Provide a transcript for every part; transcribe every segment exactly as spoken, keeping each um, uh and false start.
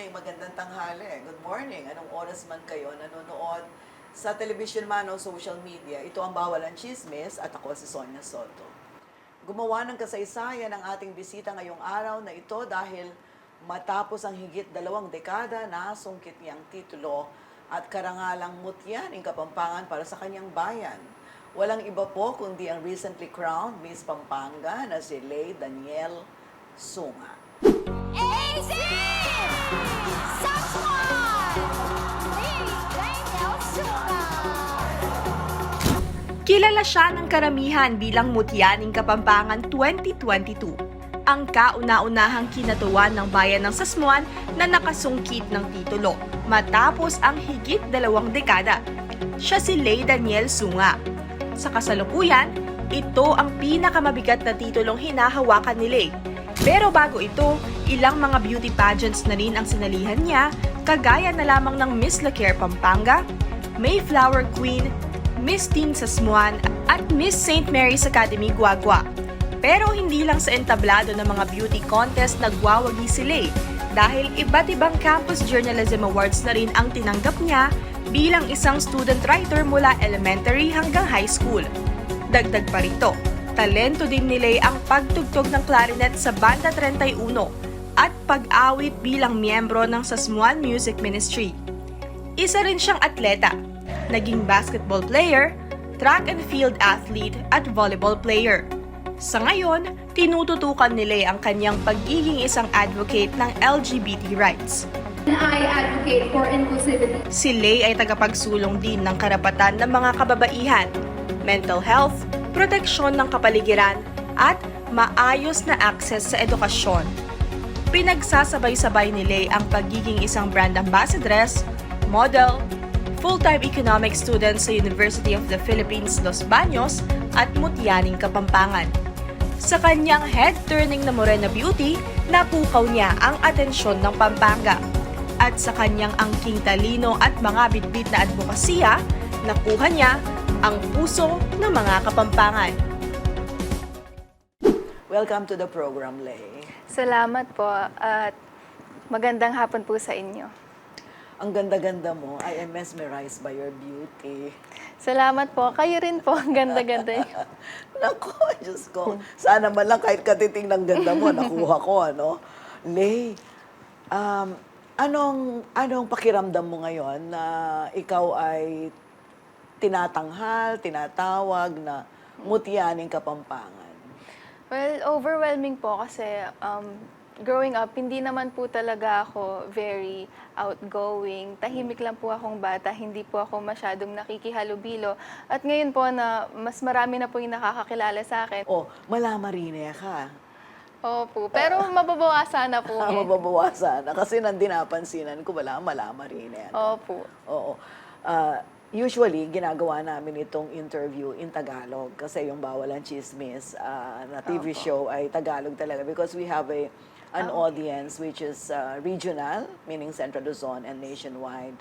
Magandang tanghali. Good morning. Anong oras man kayo nanonood sa television man o social media, ito ang Bawal ang Tsismis at ako si Sonia Soto. Gumawa ng kasaysayan ang ating bisita ngayong araw na ito dahil matapos ang higit dalawang dekada, nasungkit niyang titulo at karangalang mutya ning Kapampangan para sa kanyang bayan. Walang iba po kundi ang recently crowned Miss Pampanga na si Lei Daniel Sunga. Eighteen! Someone! Lei Daniel Sunga! Kilala siya ng karamihan bilang mutya ning Kapampangan twenty twenty-two, ang kauna-unahang kinatuan ng bayan ng Sasmuan na nakasungkit ng titulo matapos ang higit dalawang dekada. Siya si Lei Daniel Sunga. Sa kasalukuyan, ito ang pinakamabigat na titulong hinahawakan ni Lei. Pero bago ito, ilang mga beauty pageants na rin ang sinalihan niya, kagaya na lamang ng Miss Laker Pampanga, Mayflower Queen, Miss Teen Sasmuan, at Miss Saint Mary's Academy Guagua. Pero hindi lang sa entablado ng mga beauty contest nagwawagi si Lei, dahil iba't ibang Campus Journalism Awards na rin ang tinanggap niya bilang isang student writer mula elementary hanggang high school. Dagdag pa rito, talento din ni Lei ang pagtugtog ng clarinet sa Banda treinta y uno at pag-awit bilang miyembro ng Sasmuan Music Ministry. Isa rin siyang atleta, naging basketball player, track and field athlete at volleyball player. Sa ngayon, tinututukan ni Lei ang kanyang pagiging isang advocate ng L G B T rights. I advocate for inclusivity. Si Lei ay tagapagsulong din ng karapatan ng mga kababaihan, mental health, proteksyon ng kapaligiran, at maayos na access sa edukasyon. Pinagsasabay-sabay ni Lei ang pagiging isang brand ambassadress, model, full-time economic student sa University of the Philippines Los Baños at Mutya ning Kapampangan. Sa kanyang head-turning na morena beauty, napukaw niya ang atensyon ng Pampanga. At sa kanyang angking talino at mga bitbit na adbokasiya, nakuha niya ang puso ng mga Kapampangan. Welcome to the program, Lei. Salamat po at magandang hapon po sa inyo. Ang ganda-ganda mo. I am mesmerized by your beauty. Salamat po. Kayo rin po. Ang ganda-ganda niyo. Naku, Diyos ko. Sana man lang kahit katiting ng ganda mo, nakuha ko, ano? Lei, um, anong, anong pakiramdam mo ngayon na ikaw ay tinatanghal, tinatawag na mutya ning Kapampangan? Well, overwhelming po kasi, um, growing up, hindi naman po talaga ako very outgoing. Tahimik lang po akong bata, hindi po ako masyadong nakikihalubilo. At ngayon po na mas marami na po yung nakakakilala sa akin. Oh, malamarine ka. Opo, pero mababawasan na po. Ah, ngayon. Mababawasan na. Kasi nandin napansinan ko, wala, malamarine ka. Opo. Oo. Ah, usually, ginagawa namin itong interview in Tagalog kasi yung Bawal ang Tsismis, ah, na T V show ay Tagalog talaga because we have a, an audience which is, ah, regional, meaning Central Luzon and nationwide.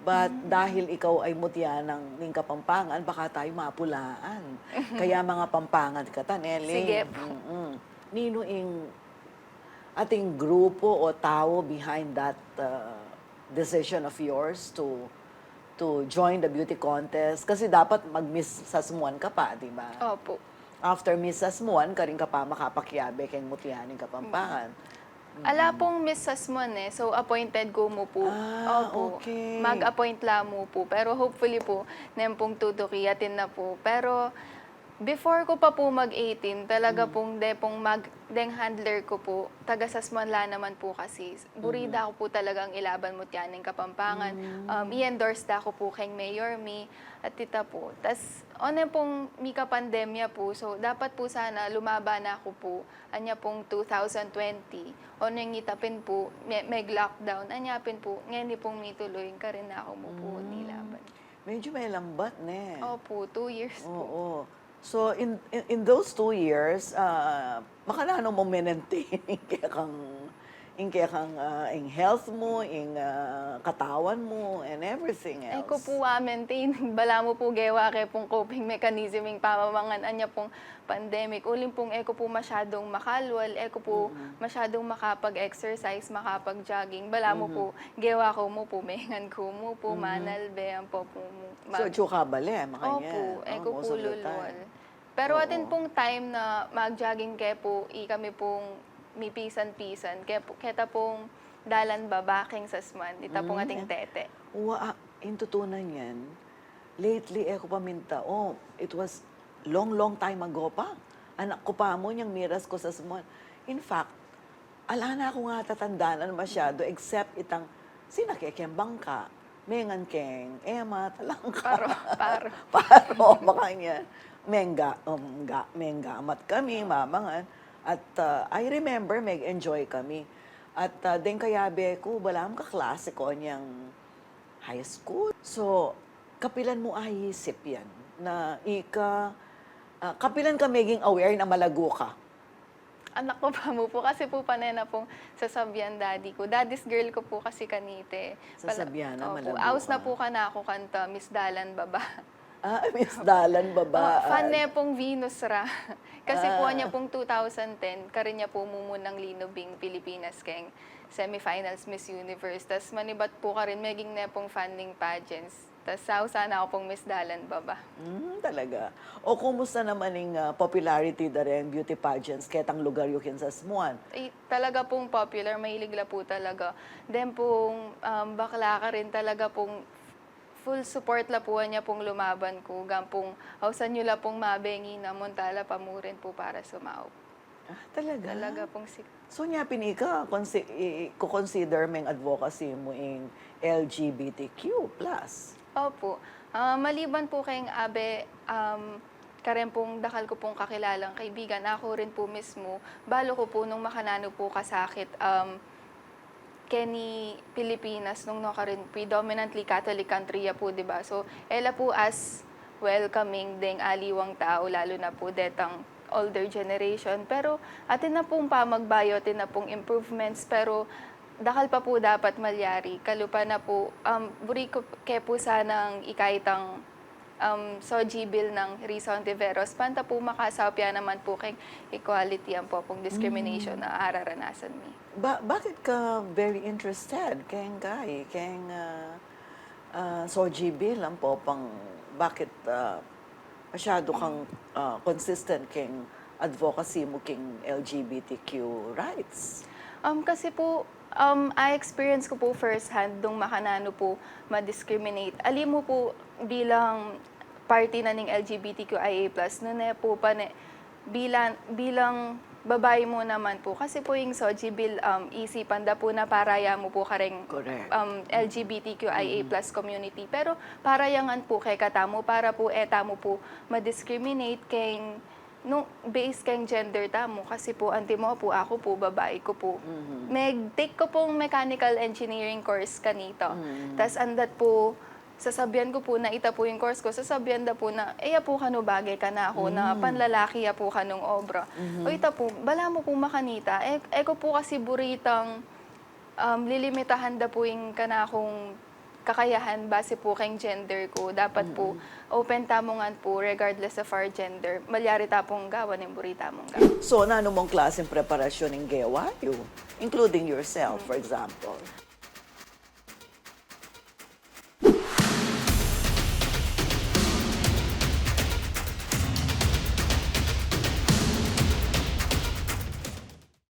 But dahil ikaw ay mutya ng, ning Kapampangan, baka tayo mapulaan. Kaya mga Pampangan kata, Nelly. Sige po. Mm-mm. Ninu ing ating grupo o tao behind that, uh, decision of yours to, to join the beauty contest? Kasi dapat mag-Miss Sasmuan ka pa, di ba? Opo. After Miss Sasmuan, karin ka pa makapakiabe keng mutya ning Kapampangan. Mm. Ala pong Miss Sasmuan eh. So, appointed ko mu po. Ah, opo. Okay. Mag-appoint la mu po. Pero hopefully po, neng pong tutuki, atin na po. Pero before ko pa po mag eighteen, talaga pong de pong mag-, deng handler ko po, taga Sasmuan la naman po kasi. Buri da ko po talagang ilaban mutya ning Kapampangan. Um, i-endorse da ko po keng Mayor Mi at tita po. Tas, one pong mika pandemya po, so dapat po sana lumaban na ko po. Anya pong two thousand twenty, one ita pin po, me-, meg-lockdown, anya pin po, ngeni pong mituloy, karin na ko mu po nilaban. Medyo may lambat, ne? Opo, two years po. Oo. So, in, in, in those two years, ah, makananu mo minentain ing kekang, Ing kekang, ah, ing health mu, ing, ah, katawan mu, and everything else. E ku pu, ah, maintain. Balamu pu gewa ke pung coping mechanism ing pamamangan anya pung pandemic. Uling pung e ku pu masyadung makalwal, e ku pu masyadung makapag-exercise, makapag-jogging. Balamu pu, gewa ku mu pu, mengan ku mu pu, manalbe, ampo pu mu. So, atsu ka bale, makanyan. Opu, e ku pu lulwal. Pero atin pung time na mag-jogging ke pu, ikami pung mipisan-pisan, ke pu, keta pung dalan baba keng sasmuan, ita pung ating tete. Wa, ah, ing tutunan yan, lately, e ku pa minta, oh, it was long, long time ago pa. Anak ku pa mu nyang miras ku sasmuan. In fact, ala na kung atatandanan masyadu, except itang sinake keng bangka, mengan keng ema, talangka. Paro, paro. Paro, makanyan. Mengga, um, ga, menggamat kami, mamangan. At, uh, I remember, meg-enjoy kami. At, uh, deng kayabe ku, balamu kaklase ku nyang high school. So, kapilan mu aisip yan? Na ika, ah, kapilan ka meging aware na malagu ka? Anak ku pa mu pu, kasi pu pane na pung sasabian daddy ku. Daddy's girl ku pu kasi kanita e. Sasabian na malagu ka. Aus na pu kanaku kanta Miss Dalan Baba. Ah, Miss Dalan Baba. Oh, fan ne pung Venus ra. Kasi pu anya pung two thousand ten, karin ya pu mumunang linubing Pilipinas keng semifinals Miss Universe. Tas manibat pu karin, meging ne pung fan ning pageants. Tas sausan na ku pung Miss Dalan Baba. Hmm, talaga. O, kumusta naman ing, ah, popularity da ring beauty pageants ketang lugar yu king sasmuan? Ay, talaga pung popular, mahilig la pu talaga. Then pung, um, bakla karin, talaga pung full support la pu anya pung lumaban ku. Gam pung ausan yu la pung mabengi na, munta la pa mu rin pu para sumaup. Ah, talaga? Talaga pung sik- So, nya pin ika, consi-, i-, i-, kukonsider meng advocacy mu ing L G B T Q plus? Opu. Ah, maliban pu keng abe, um, karen pung dakal ku pung kakilalang kaibigan, aku rin pu mismu, balu ku pu nung makananu pu kasakit, um, keni Pilipinas nung nukarin predominantly Catholic country ya pu, di ba? So, e la pu as welcoming deng aliwang tau, lalu na pu detang older generation. Pero atin na pung pamagbayu, atin na pung improvements, pero dakal pa pu dapat malyari. Kalupa na pu, um, buri ku ke pu sanang ika itang, um, SOGI bill nang Risa Hontiveros, panta pu makasaup ya naman pu keng equality ampo pung discrimination a araranasan mi. Ba-, bakit ka very interested keng, keng, ah, ah, SOGI bill ampo pang, bakit, ah, masyadu kang, ah, consistent keng advocacy mu keng L G B T Q rights? Um, kasi pu, um, a-experience ku pu first hand nung makananu pu ma-discriminate. Ali mu pu bilang parti na ning L G B T Q I A plus, nune pu pane, bilang, bilang babai mu naman pu. Kasi pu ing SOGI bill, um, isipan da pu na para ya mu pu kareng, um, L G B T Q I A plus community. Pero para ya ngan pu kekatamu, para pu e tamu pu ma-discriminate keng, nung base keng gender tamu. Kasi pu antimo pu, aku pu, babai ku pu. Meg-take ku pung mechanical engineering course kanita. Tas andat pu, sasabian ku pu na ita pu ing course ku, sasabian da pu na, e ya pu kanu bage kanaku, na panlalaki ya pu kanung obra. O ita pu, balamu pu makanita, e, e ku pu kasi buritang, um, lilimitahan da pu ing kanakung kakayahan base pu keng gender ku. Dapat pu, open tamu ngan pu, regardless of our gender, malyari ta pung gawan ing buri tamung gawan. So, nanu mung klaseng preparasyun ing gewa yu, including yourself, for example?